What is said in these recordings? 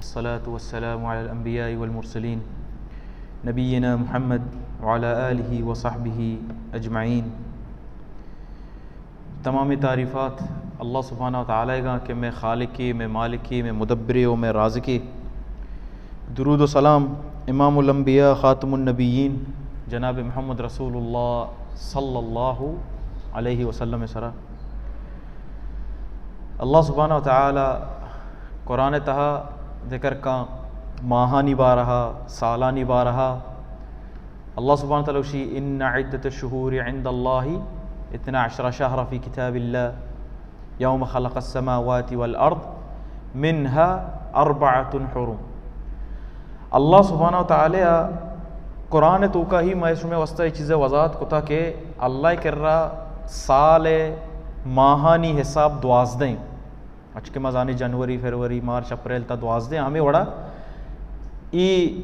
والصلاة والسلام على الأنبياء والمرسلين نبينا محمد وعلى آله وصحبه أجمعين. تمام تعریفات اللہ سبحانہ و تعالیٰ گا کہ مئے خالقے، مئے مالکے، مئے مدبرے و مئے رازقے۔ درود و سلام امام الانبیاء خاتم النبیین جناب محمد رسول اللہ صلی اللہ علیہ وسلم سرا۔ اللہ سبحانہ و تعالیٰ قرآن تہا ذکر کا ماہانی بارہا، سالانی بارہا۔ اللہ سبحانہ و تعالیٰ گوشی، ان عدة الشهور عند الله اثنا عشر شهرا في كتاب الله يوم خلق السماوات والأرض منها أربعة حرم۔ اللہ سبحانہ و تعالیٰ قرآن توکا ہی مئے شمئے واسطہ یہ چیزیں وضاحت کتا کہ اللہ کرا سال ماہانی حساب دوازدہ ہیں۔ اچ کہ ما زانی جنوری، فروری، مارچ، اپریل تا دوازدہ ہمیں وڑا ای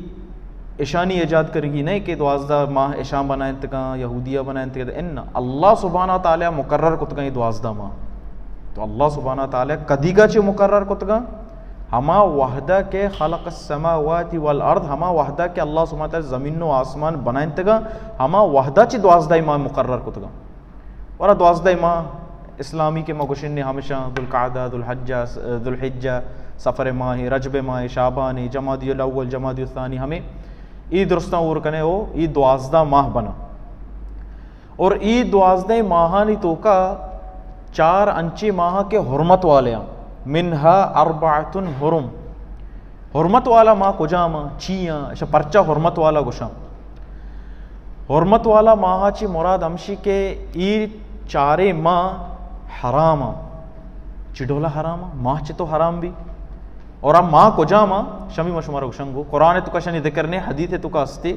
اشانی ایجاد کرگی نہیں کہ دوازدہ ماہ اشان بنائنتگاں، یہودیہ بنائنتگاں۔ ان اللہ سبحانہ و تعالیٰ مقرر کتگاں یہ دوازدہ ماہ۔ تو اللہ سبحانہ و تعالیٰ کدیگا چے مقرر کتگاں؟ ہما وحدہ کہ خلق السماوات والارض، ہما وحدہ کہ اللہ سبحانہ و تعالیٰ زمین و آسمان بنائنتگاں، ہما وحدہ چے دوازدہ ماہ مقرر کتگاں۔ ورا دوازدہ ماہ اسلامی کہ ما گوشن ہمیشہ ذوالقعدہ، ذوالحجہ، ذوالحجہ، صفر ماہ، رجب ماہ، شعبان، جمادی الاول، جمادی الثانی، ہمیں ای درستاں اور کنے او ای دوازدہ ماہ بنا۔ اور ای دوازدہ ماہانی توکا چار انچے ماہ کے حرمت والے ہیں، منها اربعة حرم۔ حرمت والا ماہ کجام آں؟ چی آں؟ اشاں پرچا حرمت والا گوشاں؟ حرمت والا ماہ چی مراد ہمشی کہ ای چارے ماہ حرام آں۔ چی ڈولا حرام آں؟ ماہ چی تو حرام بی؟ اور آ ماہ کجام آں؟ شمی ما شمارا گوشنگو۔ قرآن توکا شانی ذکر نے، حدیث توکا ہستے۔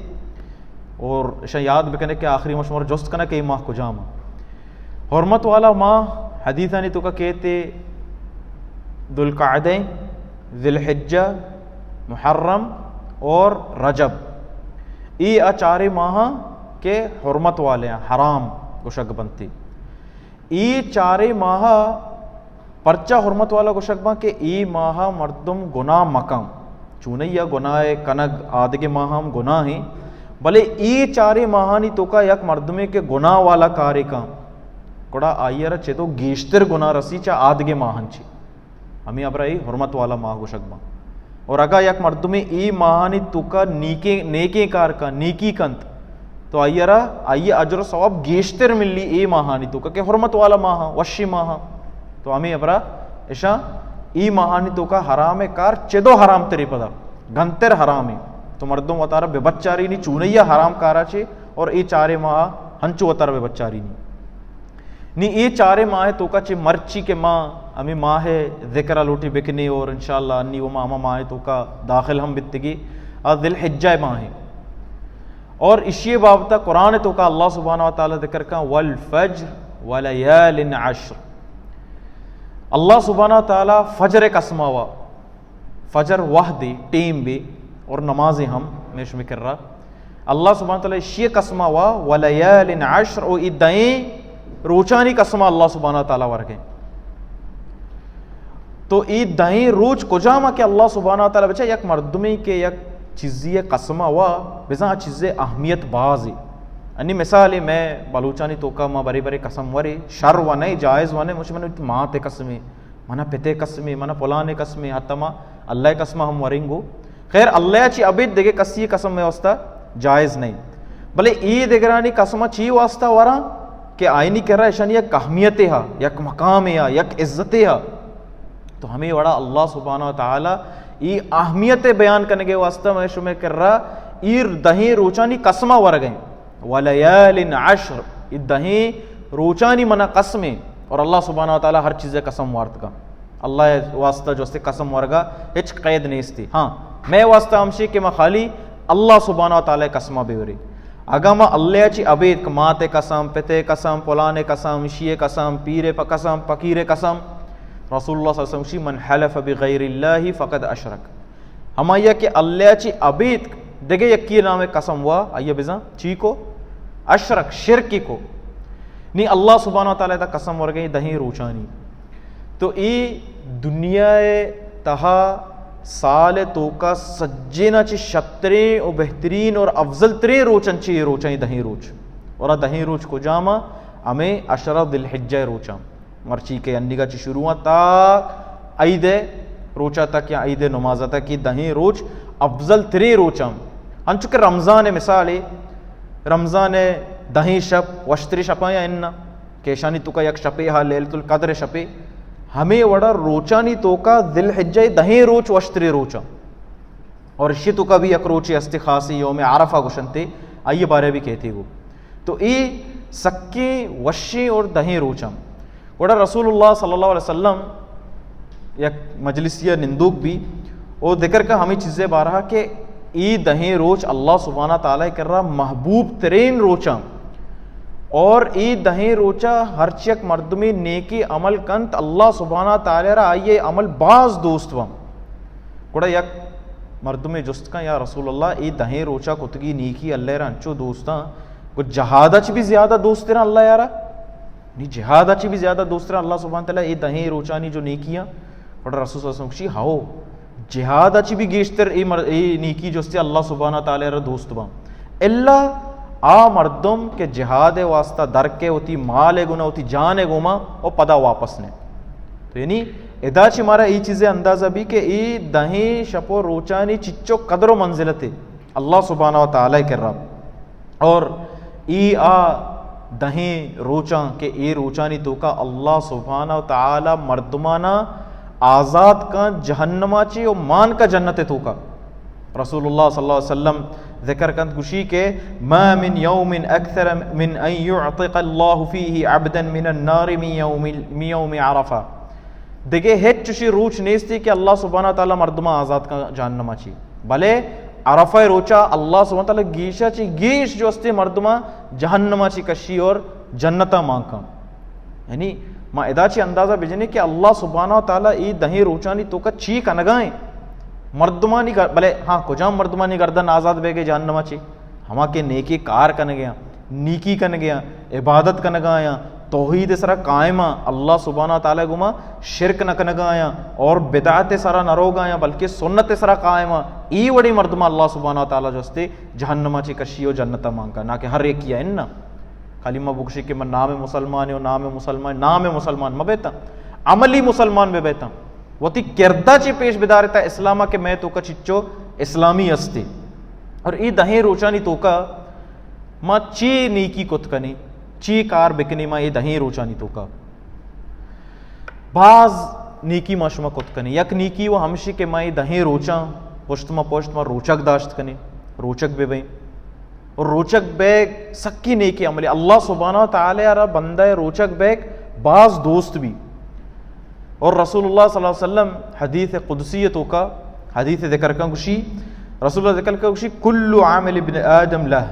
اور اشاں یاد بکنے کہ آخری ما شمارا جست کنا کہ ای ماہ کجام آں۔ حرمت والا ماہ حدیثانی توکا کہتے ذوالقعدہ، ذوالحجہ، محرم اور رجب۔ ای آ چارے ماہ کے حرمت والے ہیں، حرام گوشگ بنتی۔ ای چارے ماہ پرچا حرمت والا گوشگ باں کہ ای ماہ مردم گناہ مکن۔ چونیا گناہ کنگ آدگے ماہ ہم گناہ ہیں، بلے ای چارے ماہانی توکا یک مردمے کہ گناہ والا کارے کن، گڑا آئی را چدو گیشتر گناہ رسی چا آدگے ماہن چی۔ ہمیں ابرا ای حرمت والا ماہ گوشگ باں۔ اور اگا یک مردمے ای ماہانی توکا نیکیں، نیکیں کار کن، نیکی کنت، تو آئی را آئی اجر و ثواب گیشتر ملی ای ماہانی توکا کہ حرمت والا ماہ، وشی ماہ۔ تو ہمیں ابرا اشاں ای ماہانی توکا حرام کار چدو حرام تری پدا گنتر حرام ہے۔ تو مردم وتارا بے بچاری نی چونیا حرام کارا چے اور ای چارے ماہ ہنچو وتارا بے بچاری نی۔ نی ای چارے ماہ توکا چے مرچی کہ ما ہمیں ماہ ذکر لوٹی بکنے اور انشاءاللہ انی وہ ما ہما ماہ توکا داخل ہم بتگی، آ ذی الحجہ ماہ ہے۔ اور اشی بابتا قرآن توکا اللہ سبحانہ و تعالیٰ ذکر کا، والفجر ولیال عشر۔ اللہ سبحانہ و تعالیٰ فجر قسم ہوا، فجر وہدے ٹیم بے اور نمازیں ہم میں شمی کر رہا۔ اللہ سبحانہ و تعالیٰ اشی قسم ہوا، ولیال عشر، او ای دہیں روچانی قسم اللہ سبحانہ و تعالیٰ ورگے۔ تو ای دہیں روچ کجام کہ اللہ سبحانہ و تعالیٰ بچا یک مردمی کہ یک چیزی قسم ہوا، بزاں چیزے اہمیت بازی۔ انی مثال میں بلوچانی توکا ما بری بری قسم وری، شر و نہیں، جائز و نہیں، مجھ من ماں تے قسمی، منا پتے قسمی، منا پلانے قسمی، حتی ما اللہ قسم ہم ورنگو۔ خیر، اللہ چی ابید دگہ کسی قسم میں واسطہ جائز نہیں۔ بلے ای دگرانی قسم چی واسطہ وراں کہ آئینی کرا اشانی یک اہمیت ہا، یک مقام ہا، یک عزت ہا۔ تو ہمیں وڑا اللہ سبحانہ و تعالیٰ ای اہمیت بیان کرنے کے واسطہ میں شمے کرا ای دہیں روچانی قسم ورگئیں۔ ولیال عشر، ای دہیں روچانی منا قسمیں، اور اللہ سبحانہ و تعالیٰ ہر چیزے قسم وارتگا۔ اللہ واسطہ جو استے قسم ورگا ہچ قید نیستی۔ ہاں، میں واسطہ ہمشی کہ ما خالی اللہ سبحانہ و تعالیٰ قسمہ بیوری۔ اگا ما اللہ چی ابید کہ ماتے قسم، پتے قسم، پلانے قسم، اشیے قسم، پیرے پہ قسم، فقیرے قسم، رسول اللہ صلی اللہ علیہ وسلم شی، من حلف بغیر اللہ فقد اشرک۔ ہمایا کہ اللہ چی ابید دگہ یکی نام قسم وا، آیا بزاں چی کو؟ اشرک، شرکی کو۔ نی اللہ سبحانہ و تعالیٰ تا قسم ورگئیں دہیں روچانی۔ تو ای دنیا تہا سال توکا سجینا چی شتریں و بہترین اور افضل تریں روچ انچی روچاں، دہیں روچ۔ اور دہیں روچ کجاما؟ ہمیں عشرہ ذی الحجہ روچاں۔ مرچی کہ انیگا چی شروع تا عید روچا تک یا عید نمازا تک، یہ دہیں روچ افضل تریں روچاں۔ انچو کہ رمضان مثالے، رمضان دہیں شپ وشتری شپاں یا انہ کہ ایشانی توکا یک شپے ہا لیلۃ القدر شپے، ہمے وڑا روچانی توکا ذی الحجہ دہیں روچ وشتری روچاں۔ اور اشی توکا بھی یک روچے ہستے خاصی یوم عرفہ گوشنتے، آئیے بارے بھی کہتے گو۔ تو اے سکیں وشیں اور دہیں روچاں۔ گڑا رسول اللہ صلی اللہ علیہ وسلم یک مجلسی نندوک بھی، او ذکر کا ہمیں چیزیں بارہا کہ ای دہیں روچ اللہ سبحانہ تعالی کرا محبوب ترین روچاں، اور ای دہیں روچا ہرچ یک مردمی نیکی عمل کنت، اللہ سبحانہ تعالی را آئیے عمل باز دوست بم۔ گڑا یک مردمی جست کن، یا رسول اللہ، ای دہیں روچا کتگی نیکی اللہ را انچو دوستاں، گو جہاد اچ بھی زیادہ دوست ترا اللہ یارا؟ نی جہاد اچ بھی زیادہ دوست ترا اللہ سبحانہ تعالی ای دہیں روچانی جو نیکیاں؟ گڑا رسول صلی اللہ علیہ وسلم گوشی، ہاؤ، جہاد اچ بھی گیشتر ای مر-، ای نیکی جستی اللہ سبحانہ تعالی را دوست باں۔ الا آ مردم کہ جہاد واسطہ در کے وتی مال گنا وتی جان گوما و پدا واپس نے۔ تو یعنی ادا چی مارا ای چیزیں اندازہ بھی کہ ای دہیں شپ و روچانی چچو قدر و منزلتے اللہ سبحانہ و تعالی کرا۔ اور ای آ دہیں روچاں کہ ای روچانی توکا اللہ سبحانہ و تعالی مردمانا آزاد کا جہنما چی و مان کا جنت توکا۔ رسول اللہ صلی اللہ علیہ وسلم ذکر کنت گوشی کہ، ما من یوم اکثر من ان یعتق اللہ فیہ عبدا من النار من یوم، من یوم عرفہ۔ دگہ ہچ چشی روچ نیستی کہ اللہ سبحانہ و تعالی مردماں آزاد کا جہنما چی، بلے عرفہ روچا اللہ سبحانہ و تعالی گیشا چی گیش جو استے مردماں جہنما چی کشی اور جنتا مان کا۔ یعنی ما ادا چی اندازہ بجنے کہ اللہ سبحانہ و تعالی ای دہیں روچانی توکا چی کنگائیں مردمانی گر-، بلے ہاں، کجام مردمانی گردن آزاد بے گئے جہنما چی؟ ہما کہ نیکی کار کنگیاں، نیکی کنگیاں، عبادت کنگایاں، توحید سرا قائماں، اللہ سبحانہ تعالی گما شرک نہ کنگایاں اور بدعت سرا نہ روگایاں، بلکہ سنت سرا قائماں۔ ای وڑی مردماں اللہ سبحانہ تعالی جو استے جہنما چی کشی و جنتا مانکا، نہ کہ ہر ایک کیا انہ۔ خالی ما بگشی کہ من نام مسلمان و نام مسلمان، نام مسلمان مبیتا، عملی مسلمان ببیتا۔ وتی کردا چی پیش بدارتا اسلاما کہ میں توکا چچو اسلامی استی۔ اور ای دہیں روچانی توکا ما چی نیکی کت کنی، چی کار بکنی ما ای دہیں روچانی توکا؟ باز نیکی ما شما کت کنی۔ یک نیکی و ہمشی کہ ما ای دہیں روچاں پشت ما پشت ما روچگ داشت کنی، روچگ ببیں۔ اور روچگ بیگ سکی نیکی عملی۔ اللہ سبحانہ و تعالی را بندہ روچگ بیگ باز دوست بی۔ اور رسول اللہ صلی اللہ علیہ وسلم حدیث قدسی توکا حدیث ذکر کن گوشی، رسول اللہ ذکر کن گوشی، کل عمل ابن آدم لہ،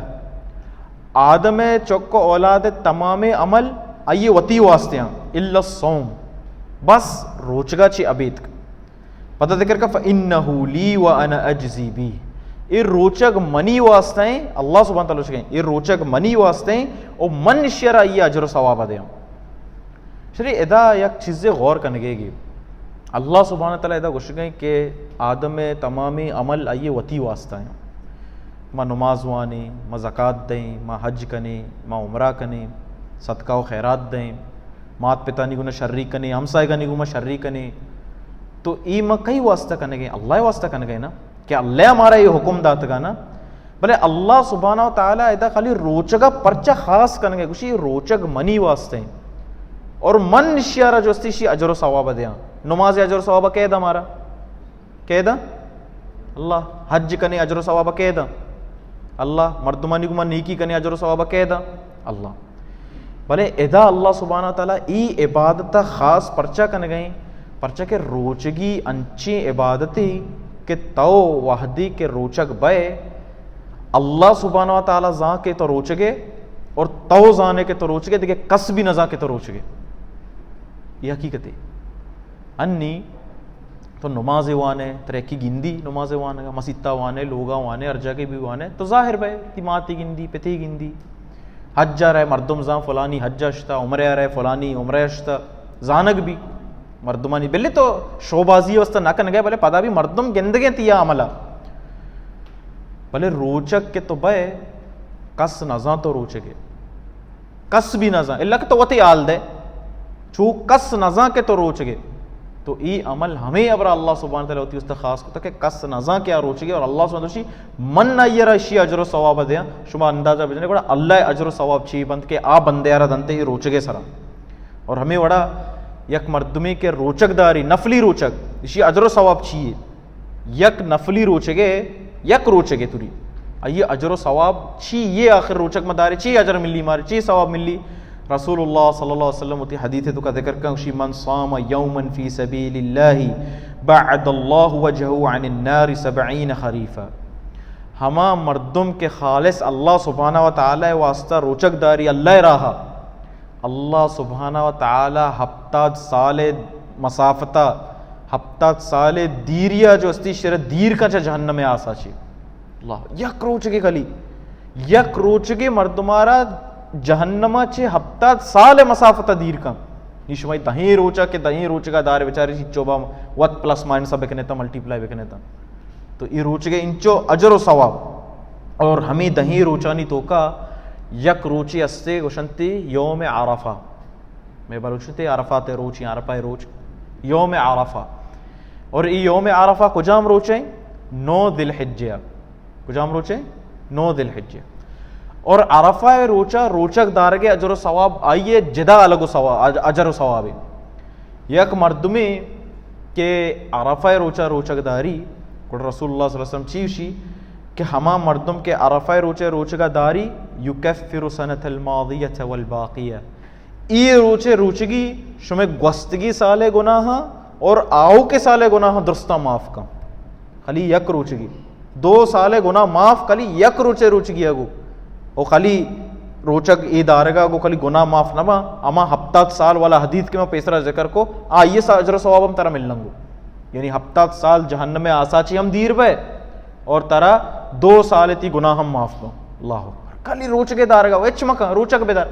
آدم چک و اولاد تمام عمل آئی وتی واسطے ہیں، الا الصوم، بس روچگا چی ابیت۔ پدا ذکر کا، فإنه لي وأنا أجزي به، اے روچگ منی واسطہ ہیں، اللہ سبحانہ تعالی شکیں، اے روچگ منی واسطہ ہیں، او من شرا یہ اجر و ثواب دیاں۔ شری ادا یک چیزے غور کنگے گی۔ اللہ سبحانہ تعالی ادا گوشگیں کہ آدم تمامی عمل آئیے وتی واسطہ ہیں۔ ما نماز وانیں، ما زکات دیں، ما حج کنیں، ما عمرہ کنیں، صدقہ و خیرات دیں، مات پتانی گنا شری کنیں، ہمسائگانی گنا شری کنیں، تو ای ما کئی واسطہ کنگے؟ اللہ واسطہ کنگے نا، کہ اللہ ہمارا یہ حکم داتگا نا۔ بلے اللہ سبحانہ و تعالی ادا خالی روچگا پرچہ خاص کنگے، گوشی روچگ منی واسطے ہیں اور من شیارا جو استی شی اجر و ثواب دیاں۔ نماز اجر و ثواب کہہ دا ہمارا؟ کہہ دا؟ اللہ۔ حج کنے اجر و ثواب کہہ دا؟ اللہ۔ مردمانی گما نیکی کنے اجر و ثواب کہہ دا؟ اللہ۔ بلے ادا اللہ سبحانہ تعالی ای عبادت خاص پرچہ کنگئیں؟ پرچہ کہ روچگی انچیں عبادتے کہ تو وحدی کہ روچگ بئے، اللہ سبحانہ و تعالی زان کہ تو روچگے اور تو زانے کہ تو روچگے، دیگہ کس بھی نہ زان کہ تو روچگے۔ یہ حقیقت ہے۔ انی تو نماز وانے، ترکی گندی نماز وانے، مسیتا وانے، لوگا وانے، ہر جگہ بھی وانے، تو ظاہر بئے، تی ماتی گندی، پتی گندی۔ حج آ رہے مردم زان فلانی حج اشتا، عمرے آ رہے فلانی عمرے اشتا، زانگ بھی۔ مردمانی، بلے تو شوبازی واسطہ نہ کنگے، بلے پدا بھی مردم گندگے تیا عملہ۔ بلے روچگ کہ تو بئے، کس نزان تو روچگے، کس بھی نزان، الا کہ تو وتی حال دے، چو کس نزان کہ تو روچگے۔ تو ای عمل ہمیں ابرا اللہ سبحانہ تعالی وتی واسطہ خاص کتا کہ کس نزان کہ آ روچگے، اور اللہ سبحانہ تعالی من آئی را اشی اجر و ثواب دیاں۔ شما اندازہ بجنے گڑا اللہ اجر و ثواب چی بنت کہ آ بندے را دنتے ای روچگے سرا۔ اور ہمیں وڑا یک مردمے کہ روچگ داری، نفلی روچگ، اشی اجر و ثواب چیے؟ یک نفلی روچگے، یک روچگے توری، آئی اجر و ثواب چی؟ یہ آخر روچگ مدارے چی اجر ملی مارے، چی ثواب ملی؟ رسول اللہ صلی اللہ علیہ وسلم وتی حدیث توکا ذکر کن، اشی: من صام یوما فی سبیل اللہ بعد اللہ وجہہ عن النار سبعین خریفا۔ ہما مردم کہ خالص اللہ سبحانہ و تعالی واسطہ روچگ داری اللہ راہا، اللہ سبحانہ و تعالی ہپتاد سال مسافتا، ہپتاد سال دیریا جو استی شر دیر کن چہ جہنم آسا چی۔ اللہ، یک روچگے کلی، یک روچگے مردمارا جہنما چہ ہپتاد سال مسافتا دیر کن۔ نی شمائی دہیں روچا کہ دہیں روچگا دار بچاری چی چوبا وت پلس مائنس بکنے تا، ملٹی پلائی بکنے تا۔ تو ای روچگے انچو اجر و ثواب۔ اور ہمیں دہیں روچانی توکا یک روچے استے گوشنتی یوم عرفہ۔ میں بلوچتے عرفات روچ یا عرفہ روچ، یوم عرفہ۔ اور ای یوم عرفہ کجام روچے؟ نو ذی الحجہ۔ کجام روچے؟ نو ذی الحجہ۔ اور عرفہ روچا روچگ دارگے اجر و ثواب آئیے جدا الگ و ثواب، اج-، اجر و ثوابے۔ یک مردمے کہ عرفہ روچا روچگ داری، گڑا رسول اللہ صلی اللہ علیہ وسلم چی گوشی کہ ہما مردم کہ عرفہ روچے روچگا داری، یکفر سنت الماضیۃ والباقیہ، ای روچے روچگی شمے گوستگی سالے گناہاں اور آؤکے سالے گناہاں درستاں معاف کن۔ خالی یک روچگی۔ دو سال گناہ معاف، خالی یک روچے روچگی اگو۔ او خالی روچگ ای دارگا گو خالی گناہ معاف نہ با۔ اما ہپتاد سال والا حدیث کہ ما پیسرا ذکر کو، آئیے سا اجر و ثواب ہم ترا ملنگو۔ یعنی ہپتاد سال جہنم آسا چی ہم دیر بے اور ترا دو سال تی گناہ ہم معاف با۔ اللہ اکبر۔ خالی روچگے دارگا، ہچ مکن، روچگ بدار۔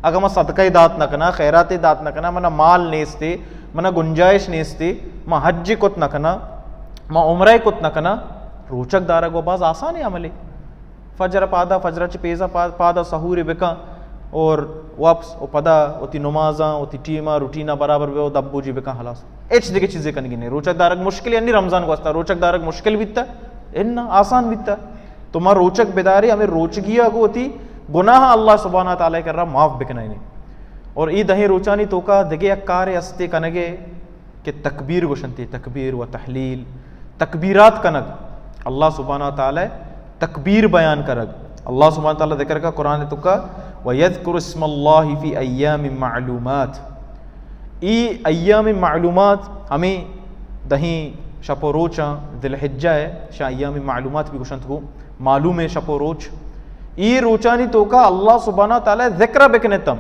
اگاں ما صدقہ دات نہ کنا، خیرات دات نہ کنا، منا مال نیستے، منا گنجائش نیستے، ما حج کت نہ کنا، ما عمرہ کت نہ کنا، روچگ دارگ و باز آسان عملے۔ فجر پادا، فجر چہ پیزا پا-، پادا سحور بکن اور واپس و پدا وتی نمازاں، وتی ٹیما، روٹینا برابر بے و دبو جی بکن، خلاص۔ ہچ دگہ چیزے کنگی نہیں۔ روچگ دارگ مشکل، یعنی رمضان گوستا روچگ دارگ مشکل بیتا؟ انا، آسان بیتا۔ تو ما روچگ بداری، ہمیں روچگیا گو وتی گناہ اللہ سبحانہ تعالی کرا معاف بکنائینی۔ اور ای دہیں روچانی توکا دگہ یک کارے استے کنگے کہ تکبیر گوشنتی، تکبیر و تحلیل، تکبیرات کنگ۔ اللہ سبحانہ تعالی تکبیر بیان کنگ۔ اللہ سبحانہ تعالی ذکر کا قرآن توکا، وَيَذْكُرُ اسْمَ اللَّهِ فِي أَيَّامٍ مَّعْلُومَاتٍ۔ ای ایام معلومات ہمیں دہیں شپ و روچاں ذی الحجہ ہے، شاں ایام معلومات بھی گوشنت کو، معلوم ہے شپ و روچ۔ ای روچانی توکا اللہ سبحانہ تعالی ذکر بکنتم،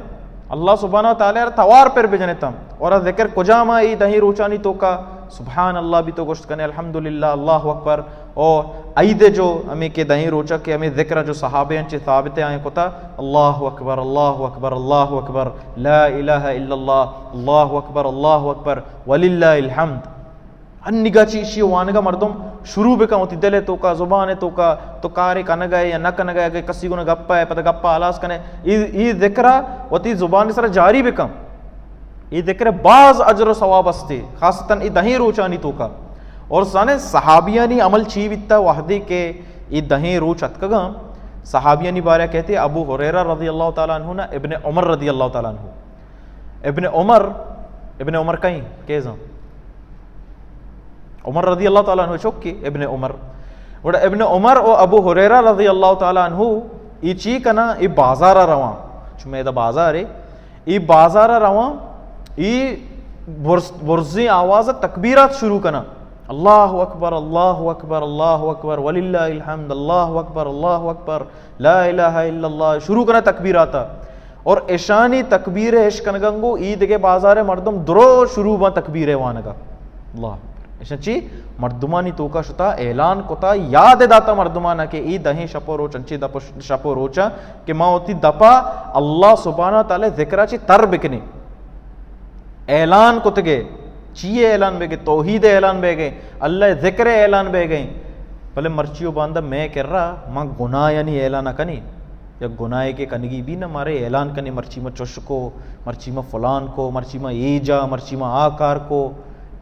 اللہ سبحانہ تعالی توار پر بجنتم۔ اور ذکر کجا ما ای دہیں روچانی توکا؟ سبحان اللہ بھی تو گوشت کنے، الحمدللہ، اللہ اکبر۔ او عید جو ہمیں کہ دہیں روچا کہ ہمیں ذکر جو صحابے ہیں چے ثابت ہیں کتا، اللہ اکبر، اللہ اکبر، اللہ اکبر، لا الہ الا اللہ، اللہ اکبر، اللہ اکبر، وللہ الحمد۔ ہنگا چی اشی وانگا مردم شروع بکن، وتی دل توکا، زبان توکا، تو کارے کنگا ہے یا نہ کنگا ہے، اگر کسی گنا گپا ہے، پتہ گپا ہلاس کنے، ای، ای ذکرا وتی زبان سر جاری بکن۔ ای ذکر باز اجر و ثواب استے، خاصتاً ای دہیں روچانی توکا۔ اور سانے صحابیانی عمل چی بیتا وحدے کہ ای دہیں روچ اتکگاں، صحابیانی بارے کہتے ابو ہریرہ رضی اللہ تعالی عنہ نا ابن عمر رضی اللہ تعالی عنہ۔ ابن عمر، ابن عمر کہیں، کیزاں؟ عمر رضی اللہ تعالی عنہ چوکی ابن عمر۔ گڑا ابن عمر و ابو ہریرہ رضی اللہ تعالی عنہ ای چی کنا، ای بازارا رواں۔ چو میدہ بازارے، ای بازارا رواں، ای برز-، برزیں آواز تکبیرات شروع کنا۔ اللہ اکبر، اللہ اکبر، اللہ اکبر، وللہ الحمد، اللہ اکبر، اللہ اکبر، لا الہ الا اللہ، شروع کنا تکبیراتا۔ اور اشانی تکبیر اش کنگنگو ای دگہ بازار مردم درو شروع باں تکبیر وانگا۔ اللہ اکبر۔ اشان چی؟ مردمانی توکا شتا، اعلان کتا، یاد داتا مردمانا کہ ای دہیں شپ و روچ، انچی دپ و ش-، شپ و روچا کہ ما وتی دپا اللہ سبحانہ تعالی ذکرا چی تر بکنی۔ اعلان کتگے، چی اعلان بیگے؟ توحید اعلان بیگے، اللہ ذکر اعلان بیگے۔ بلے مرچی و باندا مئے کرا ما گناہانی اعلان کنی۔ یک گناہے کہ کنگی بی نہ، مارے اعلان کنی، مرچی ما چش کو، مرچی ما فلان کو، مرچی ما اے جا، مرچی ما آ کار کو۔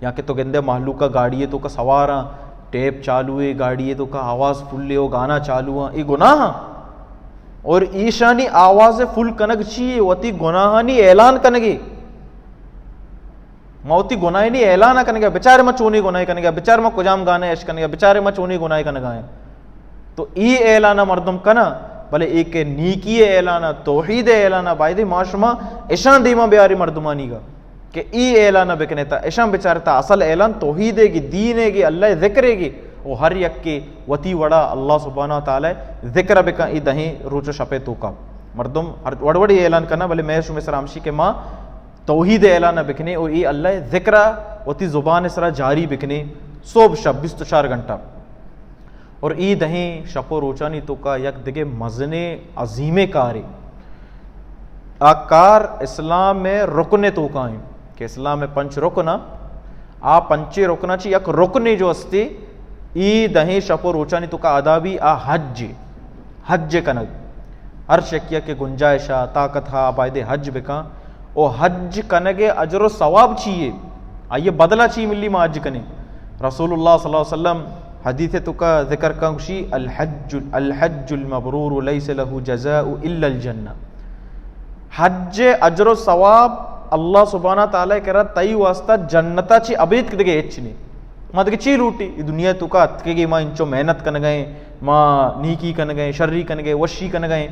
یا کہ تو گندے مہلوکا گاڑی توکا سواراں، ٹیپ چالو ہے، گاڑی توکا آواز فل ہے، او گانا چالو ہیں، اے گناہ ہیں۔ اور ایشانی آواز فل کنگ چی ہے؟ وتی گناہانی اعلان کنگے۔ ما وتی گناہانی اعلان کنگے، بچارے ما چونی گناہ کنگے، بچار ما کجام گانے اش کنگے، بچارے ما چونی گناہ کنگا ہیں۔ تو ای اعلان مردم کنا، بلے ایک نیکی اعلان، توحید اعلان، بایدے ما شما اشان دیما بیاری مردمانی گا کہ ای اعلان بکنے تا، اشان بچارتا اصل اعلان توحید ہے گی، دین ہے گی، اللہ ذکر ہے گی۔ او ہر یک کے وتی وڑا اللہ سبحانہ تعالی ذکر بکن۔ ای دہیں روچ و شپے توکا مردم ہر وڑ وڑی اعلان کنا، بلے میں شما سر ہمشی کہ ما توحید اعلان بکنے او ای اللہ ذکر وتی زبان سرا جاری بکنے، صبح شپ بیست و چار گھنٹہ۔ اور ای دہیں شپ و روچانی توکا یک دگہ مزنیں عظیمیں کارے۔ آ کار اسلام میں رکن توکا ہیں کہ اسلام میں پنچ رکن ہیں۔ آ پنچے رکن چی یک رکنے جو استے، ای دہیں شپ و روچانی توکا ادا بی، آ حج۔ حج کنگ۔ ہر شکیا کہ گنجائش ہا، طاقت ہا، بایدے حج بکن۔ او حج کنگ اجر و ثواب چیے؟ آئیے بدلہ چی ملی ما حج کنیں؟ رسول اللہ صلی اللہ علیہ وسلم حدیث توکا ذکر کن گوشی، الحج، الحج المبرور لیس له جزاء الا الجنہ۔ حج اجر و ثواب اللہ سبحانہ تعالی کرا تئی واسطہ جنتا چی ابید دگہ ہچ نہیں۔ ما دگہ چی لوٹی؟ ای دنیا توکا اتکگی ما انچو محنت کنگئے، ما نیکی کنگئے، شری کنگئے، وشی کنگئے۔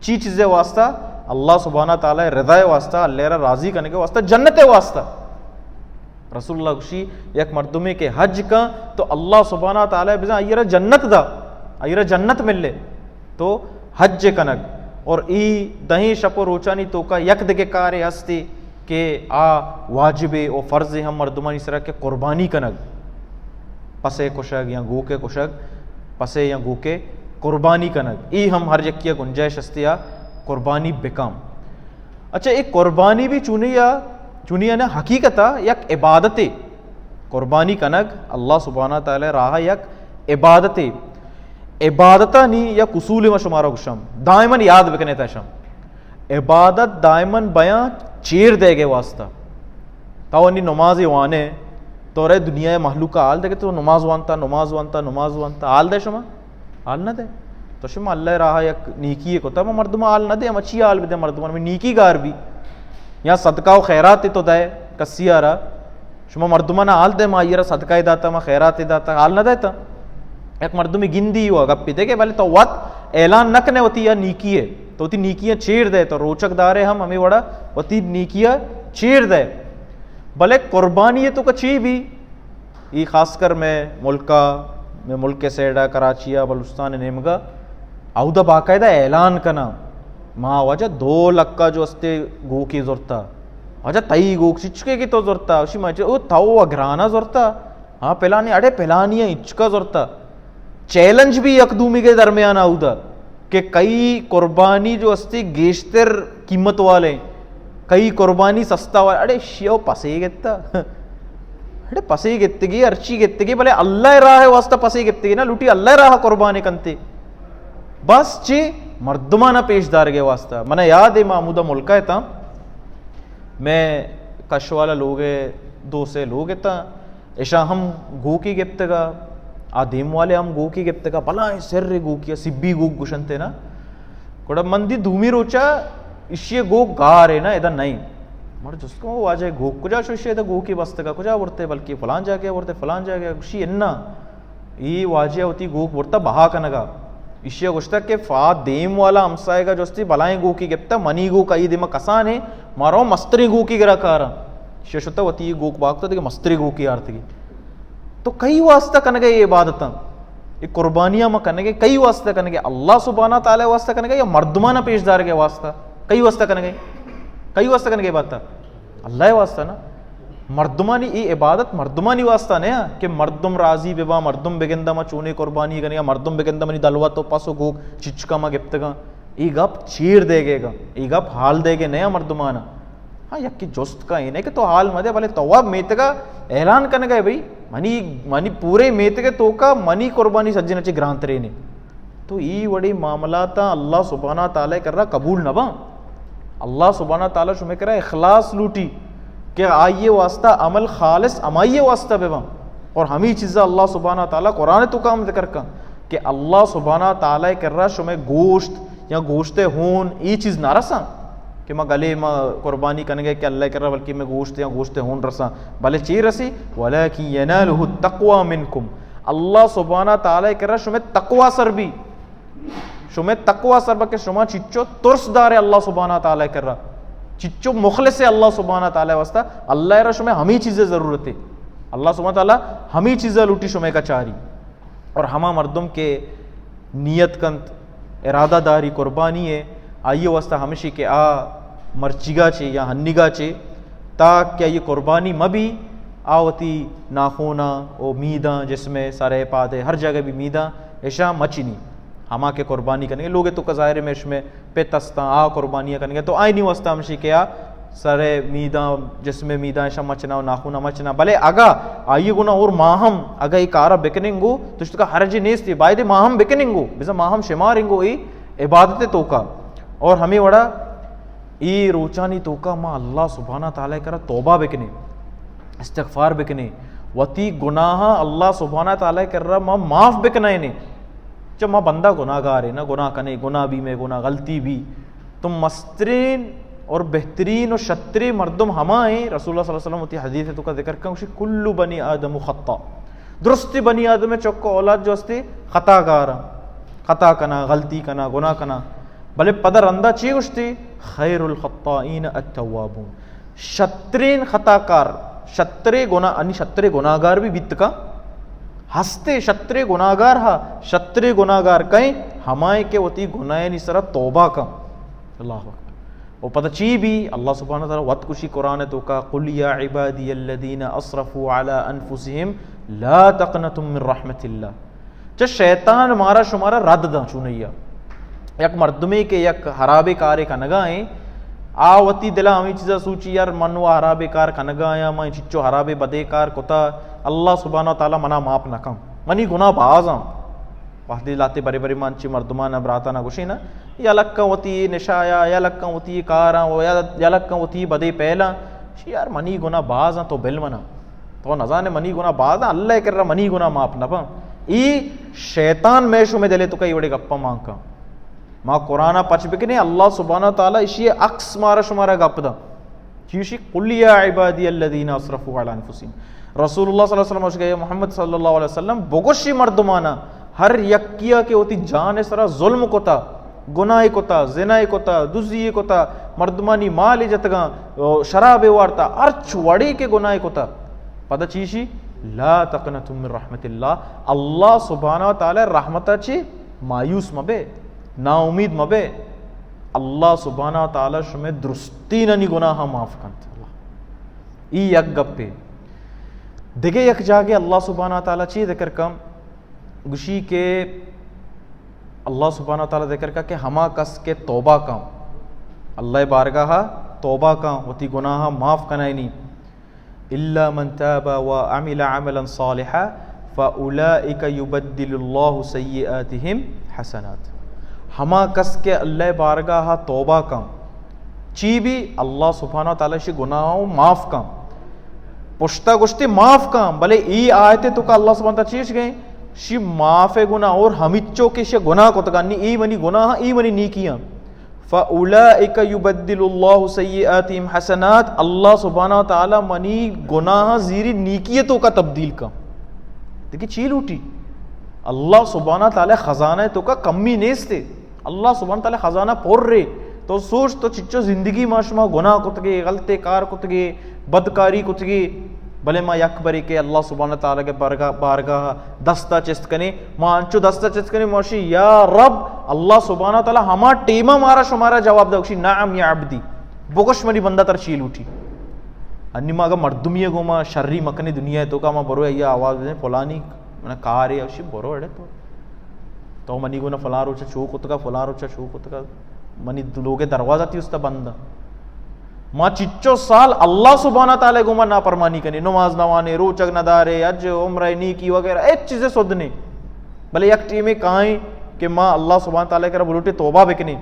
چی چیزے واسطہ؟ اللہ سبحانہ تعالی رضا واسطہ، اللہ را راضی کنگے واسطہ، جنت واسطہ۔ رسول اللہ گوشی، یک مردمے کہ حج کن تو اللہ سبحانہ تعالی بزن آئی را جنت دا، آئی را جنت ملے۔ تو حج کنگ اور ای دہیں شپ و روچانی توکا یک دگہ کارے ہستی کہ آ واجبے و فرضے ہم مردمانی سرا کہ قربانی کنگ، پسے کشگ یا گوکے کشگ، پسے یا گوکے قربانی کنگ، ای ہم ہر یکیا گنجائش ہستی آ قربانی بکم۔ اچھا، اے قربانی بھی چونی یا، چونی یا نا، حقیقتا یک عبادتے۔ قربانی کنگ اللہ سبحانہ تعالی راہ یک عبادتے۔ عبادتانی یک اصول ما شمارا گوشم، دائماً یاد بکنے تا شم۔ عبادت دائماً بیاں چیر دے گے واسطہ۔ تو انی نمازی وانے، تو رے دنیا مخلوق حال دے کہ تو نماز وانتا، نماز وانتا، نماز وانتا، حال دے شما؟ حال نہ دے۔ تو شما اللہ راہ یک نیکی کتا، ما مردم حال نہ دے، ہم اچھی حال بدے مردم، ہمیں نیکی گار بھی۔ یا صدقہ و خیرات تو دے کسی آرا، شما مردمانا حال دے، ما ایرا صدقہ داتا، ما خیرات داتا، حال نہ دیتا۔ یک مردمی گندی و گپی دے کہ بلے تو وت اعلان نہ کنے وتی یا نیکی ہے، تو وتی نیکیاں چیر دے، تو روچک دارے ہم ہمیں وڑا وتی نیکیاں چیر دے۔ بلے قربانی ہے تو کچی بھی، ای خاص کر میں ملکا، میں ملک کے سیڈا، کراچی آ، بلوچستان نیمگا، اودا باقاعدہ اعلان کنا، ما واجہ دو لکا جو استے گوکی زرتا۔ واجہ تئی گوک چچکے کی تو زرتا؟ اشی ما چے، او تو و گرانا زرتا؟ ہاں، پلانی، اڑے پلانی اچکا زرتا۔ چیلنج بھی یک دومی کے درمیان اودا کہ کئی قربانی جو استی گیشتر قیمت والے، کئی قربانی سستا والے۔ اڑے شیو پسے گتا، اڑے پسے گتگی، ارچی گتگی، بلے اللہ راہ واسطہ پسے گتگی نا، لوٹی اللہ راہ قربانی کنتے۔ بس چی مردمانا پیش دارگے واسطہ۔ منا یاد ہے، ما ہمودا ملکا اتاں، میں کش والا لوگ ہے، دو سے لوگ اتاں، اشاں ہم گوکی گپتگا، آ دیم والے ہم گوکی گپتگا، بلائیں سر گوکی، سبی گوک گشنتے نا۔ گڑا من دی دومی روچا اشی گوک گار ہے نا، ادا نہیں۔ مر جست کو واجہ گوک کجا شو؟ اشی ادا گوکی بستگا، کجا ورتے؟ بلکہ فلان جاگہ ورتے، فلان جاگہ۔ گشی انا، ای واجہ وتی گوک برتا بہا کنگا۔ ایشی ء گوشتگ کہ فا دیم والا ہمسائگا جستی بلائیں گوکی گپتا، منی گوک ای دیما کسانے، مارو مستریں گوکی گرا کارا۔ ایشی ء شتا وتی گوک باگتا دگہ مستریں گوکی آرتگی۔ تو کئی واسطہ کنگے اے عبادتاں؟ اے قربانیاں ما کنگے کئی واسطہ کنگے؟ اللہ سبحانہ تعالی واسطہ کنگے یا مردمانا پیش دارگے واسطہ؟ کئی واسطہ کنگے؟ کئی واسطہ کنگے عبادت؟ اللہ ء واسطہ نا۔ مردمانی ای عبادت مردمانی واسطہ نہ کہ مردم راضی ببا، مردم بگندا ما چونے قربانی کنگے، یا مردم بگندا منی دلوت و پس و گوک چچکا ما گپتگاں۔ ای گپ چیر دے گے گا، ای گپ حال دے گے نیا مردمانا۔ ہاں، یکی جست کا اے نہ کہ تو حال مہ دے، بلے تو اب میتگا اعلان کنگا ئے بھئی، منی، منی پورے میتگے توکا منی قربانی سجن چی گرانترینے۔ تو ای وڑی معاملاتاں اللہ سبحانہ تعالی کرا قبول نہ باں۔ اللہ سبحانہ تعالی شمے کرا اخلاص لوٹی کہ آئیے واسطہ عمل خالص ہمائیے واسطہ بہ باں۔ اور ہمی چیزا اللہ سبحانہ تعالی قرآن توکا ہم ذکر کن کہ اللہ سبحانہ تعالی کرا شمے گوشت یا گوشت ہون ای چیز نہ رساں کہ ما گلے ما قربانی کنگے کہ اللہ کرا، بلکہ میں گوشت یا گوشت ہون رساں۔ بلے چی رسی؟ ولکن ینالہ التقوی منکم۔ اللہ سبحانہ تعالی کرا شمے تقوی سر بی۔ شمے تقوی سر بہ کہ شما چچو ترس دارے اللہ سبحانہ تعالی کرا، چچو مخلص ہے اللہ سبحانہ تعالی واسطہ، اللہ را شمے ہمی چیزے ضرورت ہے۔ اللہ سبحانہ تعالی ہمی چیزے لوٹی شمے کا چاری۔ اور ہما مردم کہ نیت کنت، ارادہ داری قربانی ہے، آئیے واسطہ ہمشی کہ آ مرچیگا چے یا ہنیگا چے، تاکہ آئی قربانی مبی، آ وتی ناخونا و میداں، جسمے، سرے، پادے، ہر جگہ بھی میداں، اشاں مچنی۔ ہما کہ قربانی کنگے، لوگے توکا ظاہر ہے میں شمے پت استاں، آ قربانی کنگے، تو آئینی واسطہ ہمشی کہ آ سرے میداں، جسمے میداں، اشاں مچنا و ناخونا مچنا۔ بلے اگا آئیے گنا اور ماہم اگا ای کارا بکننگو، تو اشتکا حرج نیستی، بایدے ماہم بکننگو، بزا ماہم شمارنگو ای عبادت توکا۔ اور ہمیں وڑا ای روچانی توکا ما اللہ سبحانہ تعالی کرا توبہ بکنے، استغفار بکنے، وتی گناہاں اللہ سبحانہ تعالی کرا ما معاف بکنائنے۔ چہ ما بندہ گناہگارے نا، گناہ کنے، گناہ بھی میں گناہ غلطی بھی۔ تو مسترین اور بہترین و شترین مردم ہما ہیں، رسول اللہ صلی اللہ علیہ وسلم وتی حدیث توکا ذکر کن، گوشی، کل بنی آدم خطا۔ درستی بنی آدم چک و اولاد جو استی خطا گارا، خطا کنا، غلطی کنا، گناہ کنا۔ بلے پدا رندا چی گوشتی؟ خیر الخطائین التوابون۔ شترین خطا کار، شترے گناہ، انی شترے گناہگار بھی بیت کا؟ ہستے شترے گناہگار ہا، شترے گناہگار کئیں؟ ہمائیں کہ وتی گناہانی سرا توبہ کا۔ اللہ اکبر۔ و پتہ چی بھی؟ اللہ سبحانہ وتعالی وت کشی قرآن توکا، قل یا عبادی الذین اسرفوا علی انفسهم لا تقنطوا من رحمت اللہ۔ چہ شیطان مارا شمارا رد داں چونیا۔ یک مردمے کہ یک حرابے کارے کنگا ایں، آ وتی دلا ہمیں چیزا سوچی، یار من و حرابے کار کنگا آیاں، من چچو حرابے بدے کار کتا، اللہ سبحانہ و تعالی منا معاف نہ کن، منی گناہ بازاں۔ وہدے لاتے برے برے من چی مردمانا براتانا گوشینا، یا لکاں وتی نشایا، یا لکاں وتی کاراں، یا، یا لکاں وتی بدے پیلاں، یار منی گناہ بازاں، تو بل منا۔ تو نزانے منی گناہ بازاں، اللہ کرا منی گناہ معاف نہ باں۔ ای شیطان میں شمے دلے توکا ای وڑے گپا مان کن۔ ما قرآن پچ بکنے، اللہ سبحانہ و تعالی اشی عکس مارا شمارا گپ دا۔ چیشی، قل یا عبادی الذین اسرفوا علی انفسهم۔ رسول اللہ صلی اللہ علیہ وسلم گوشگا، اے محمد صلی اللہ علیہ وسلم، بگوشی مردمانا، ہر یکیا کہ وتی جان سرا ظلم کتا، گناہ کتا، زنا کتا، دزی کتا، مردمانی مال جتگاں، شراب وارتا، ہرچ وڑی کہ گناہ کتا، پدا چیشی، لا تقنطوا من رحمت اللہ، اللہ سبحانہ و تعالی رحمتا چی مایوس مبے، نا امید مبے۔ اللہ سبحانہ و تعالی شمے درستینانی گناہ معاف کنت۔ ای یک گپے۔ دگہ یک جاگے اللہ سبحانہ و تعالی چی ذکر کم؟ گوشی کہ اللہ سبحانہ و تعالی ذکر کا کہ ہما کس کہ توبہ کن، اللہ بارگاہ توبہ کن، وتی گناہ معاف کنائنی، الا من تاب وعمل عملا صالحا فاولئک یبدل اللہ سیئاتهم حسنات۔ ہما کس کہ اللہ بارگاہ توبہ کن، چی بھی اللہ سبحانہ و تعالی شی گناہ معاف کن۔ پشتا گوشتے معاف کن، بلے ای آیت توکا اللہ سبحانہ و تعالی چیش گئے؟ شی معاف گناہ اور ہمیچو کہ شی گناہ کتگانی، ای منی گناہ، ای منی نیکیاں۔ فاولئک یبدل اللہ سیئاتهم حسنات، اللہ سبحانہ و تعالی منی گناہ زیری نیکی توکا تبدیل کن۔ دیکھیں چی لوٹی؟ اللہ سبحانہ و تعالی خزانہ توکا کمی نیستے۔ اللہ سبحانہ تعالی خزانہ پر رے۔ تو سوچ، تو چچو زندگی ما شما گناہ کتگے، غلطے کار کتگے، بدکاری کتگے، بلے ما یک بری کہ اللہ سبحانہ تعالی کے بارگاہ، بارگاہ دستا چست کنے، ما انچو دستا چست کنے، ما شی، یا رب، اللہ سبحانہ تعالی ہما ٹیما مارا شمارا جواب دا، گوشی، نعم یا عبدی، بگوش منی بندہ تر چی لوٹی۔ انی ما اگا مردمی گو ما شری مکنے دنیا توکا، ما برو یا آواز دیں فلانی من کارے، اشی برو اڑے تو۔ تو منی گونا فلاں روچا چو کتگا، فلاں روچا چو کتگا، منی لوگے دروازہ تی استا بند۔ ما چچو سال اللہ سبحانہ تعالی گوما نافرمانی کنیں، نماز نہ وانیں، روچگ نہ داریں، حج، عمرہ، نیکی وغیرہ ہچ چیزے سدھ نیں، بلے یک ٹیمے کائیں کہ ما اللہ سبحانہ تعالی کرا بلوٹیں، توبہ بکنیں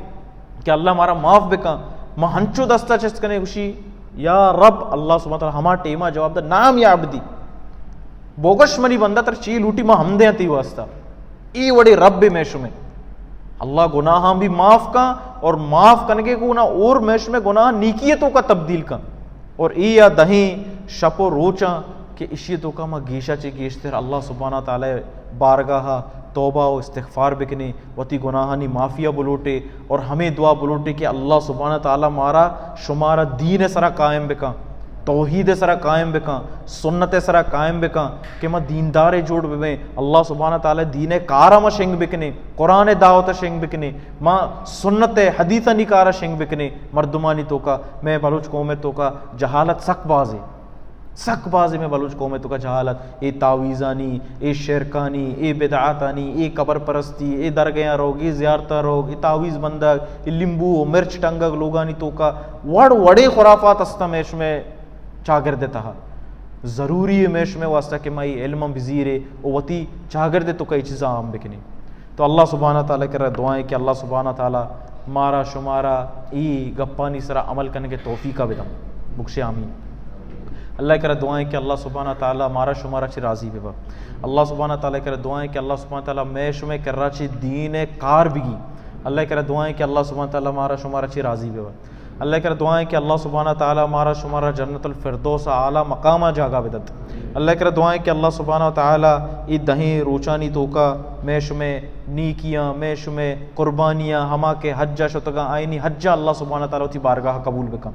کہ اللہ مارا معاف بکن۔ ما ہنچو دستا چست کنیں، گوشی، یا رب، اللہ سبحانہ تعالی ہما ٹیما جواب دا، نعم یا عبدی۔ بوگش منی بندہ، ترا چی لوٹی، ما ہم دیاں تئی واسطہ۔ اے وڑیں رب مئے شمئے۔ اللہ گناہاں بھی معاف کن، اور معاف کنگے گوں نہ اور مئے شمئے گناہ نیکی توکا تبدیل کن۔ اور اے یا دہیں شپ و روچاں کہ اشی توکا ما گیشا چہ گیشتر اللہ سبحانہ تعالی بارگاہ توبہ و استغفار بکنیں، وتی گناہانی معافیا بلوٹیں اور ہمے دعا بلوٹیں کہ اللہ سبحانہ تعالی مارا شمارا دین سرا قائم بکن، توحید سرا قائم بکن، سنت سرا قائم بکن کہ ما دیندارے جوڑ ببیں، اللہ سبحانہ تعالی دین کارا ما شنگ بکنیں، قرآن دعوت شنگ بکنیں، ما سنت حدیثانی کارا شنگ بکنیں۔ مردمانی توکا، مئے بلوچ قوم توکا جہالت سک بازیں۔ سک بازیں مئے بلوچ قوم توکا جہالت، اے تعویذانی، اے شرکانی، اے بدعاتانی، اے قبر پرستی، اے درگیاں روگ، اے زیارتاں روگ، اے تعویذ بندگ، اے لیمبو و مرچ ٹنگگ لوگانی توکا، وڑ وڑیں خرافات استاں مئے شمئے چاگرد تہا۔ ضروری ایں مئے شمئے واسطہ کہ ما اے علم بزیریں و وتی چاگرد توکا اے چیزاں عام بکنیں۔ تو اللہ سبحانہ تعالی کرا دعائیں کہ اللہ سبحانہ تعالی مارا شمارا ای گپانی سرا عمل کنگے توفیقا بدم۔ بگشے آمین۔ اللہ کرا دعائیں کہ اللہ سبحانہ تعالی مارا شمارا چی راضی ببا۔ اللہ سبحانہ تعالی کرا دعائیں کہ اللہ سبحانہ تعالی مئے شمئے کرا چی دین کار بگی۔ اللہ کرا دعائیں کہ اللہ سبحانہ تعالی مارا شمارا چی راضی ببا۔ اللہ کرا دعائیں کہ اللہ سبحانہ تعالی مارا شمارا جنت الفردوس اعلی مقاما جاگہ بدت۔ اللہ کرا دعائیں کہ اللہ سبحانہ تعالی ای دہیں روچانی توکا مئے شمئے نیکیاں، مئے شمئے قربانیاں، ہما کہ حجا شتگاں، آئینی حجا اللہ سبحانہ تعالی وتی بارگاہ قبول بکن۔